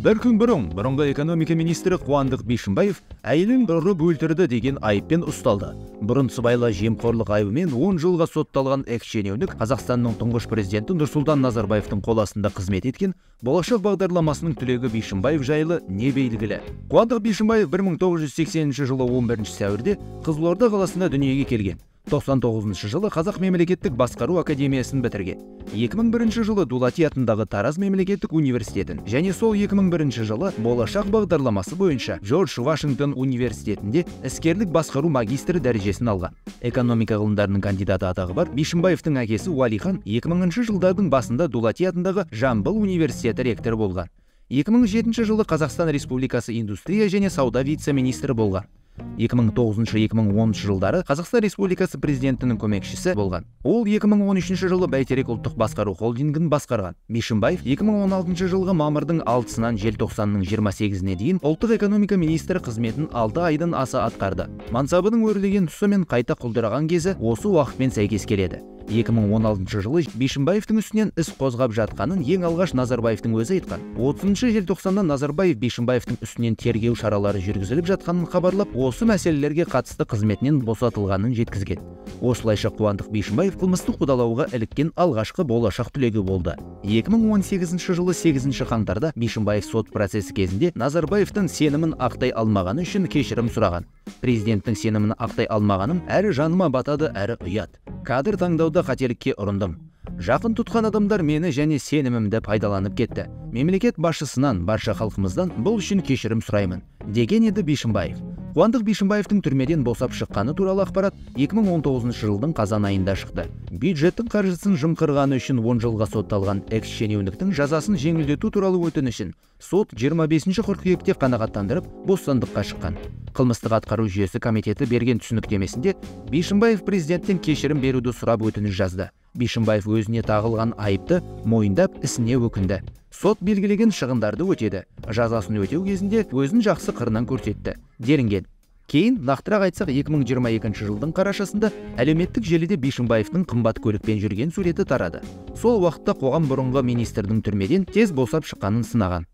Бір күн бұрын бұрынғы экономика министрі Қуандық Бишімбаев әйелін ұрып өлтірді деген айыппен ұсталды. Бұрын сыбайлас жемқорлық айыбымен 10 жылға сотталған экс-шенеунік Қазақстанның тұңғыш президенті Нұрсұлтан Назарбаевтың қол астында қызмет еткен Болашақ бағдарламасының түлегі Бишімбаев жайлы не белгілі. Қуандық Бишімбаев 1980 жылы 11 сәуірде Қызылорда қаласында дүниеге келген. 99 жылы Қазақ мемлекеттік басқару академиясын бітірген. 2001 жылы Дулати атындағы Тараз мемлекеттік университетін және сол 2001 жылы Болашақ бағдарламасы бойынша Джордж Вашингтон университетінде іскерлік басқару магистрі дәрежесін алған. Экономика ғылымдарының кандидаты атағы бар Бишімбаевтың әкесі Уәлихан 2000 жылдардың басында Дулати атындағы Жамбыл университеті ректоры болған. 2007 жылы Қазақстан Республикасы индустрия және сауда вице-министрі болған. 2009-2010 жылдары Қазақстан Республикасы президентінің көмекшісі болған. Ол 2013 жылы Бәйтерек ұлттық басқару холдингін басқарған. Бишімбаев 2016 жылғы мамырдың 6-сынан желтоқсанның 28-іне дейін ұлттық экономика министрі қызметін 6 айдан аса атқарды. Мансабының өрлеген тұсы мен қайта құлдыраған кезі осы уақытпен сәйкес келеді. 2016 жылы Бишімбаевтың үстінен іс қозғап жатқанын ең алғаш Назарбаевтың өзі айтқан. 30 желтоқсанда Назарбаев Бишімбаевтың үстінен тергеу шаралары жүргізіліп жатқанын хабарлап, осы мәселелерге қатысты қызметінен босатылғанын жеткізген. Осылайша Қуандық Бишімбаев қылмыстық қудалауға іліккен алғашқы болашақ түлегі болды. 2018 жылы 8 қаңтарда Бишімбаев сот процесі кезінде Назарбаевтың сенімін ақтай алмағаны үшін кешірім сұраған. Президенттің сенімін ақтай алмағаным әрі жаныма батады, әрі ұят. Кадр таңдауда қателікке ұрындым. Жақын тұтқан адамдар мені және сенімімді пайдаланып кетті. Мемлекет басшысынан, барша халқымыздан бұл үшін кешірім сұраймын, деген еді Бишімбаев. Қуандық Бишімбаевтың түрмеден босап шыққаны туралы ақпарат 2019 жылдың қазан айында шықты. Бюджеттің қаржысын жымқырғаны үшін 10 жылға сотталған экс-шенеуніктің жазасын жеңілдету туралы өтінішін сот 25 қыркүйекте қанағаттандырып, бостандыққа шыққан. Қылмыстық атқару жүйесі комитеті берген түсініктемесінде Бишімбаев президенттен кешірім беруді сұрап өтініш жазды. Бишімбаев өзіне тағылған айыпты мойындап, ісіне өкінді. Сот белгілеген шығындарды өтеді. Жазасын өтеу кезінде өзін жақсы қырынан көрсетті, делінген. Кейін, нақтырақ айтсақ, 2022 жылдың қарашасында әлеуметтік желіде Бишімбаевтың қымбат көлікпен жүрген суреті тарады. Сол уақытта қоғам бұрынғы министрдің түрмеден тез босап шыққанын сынаған.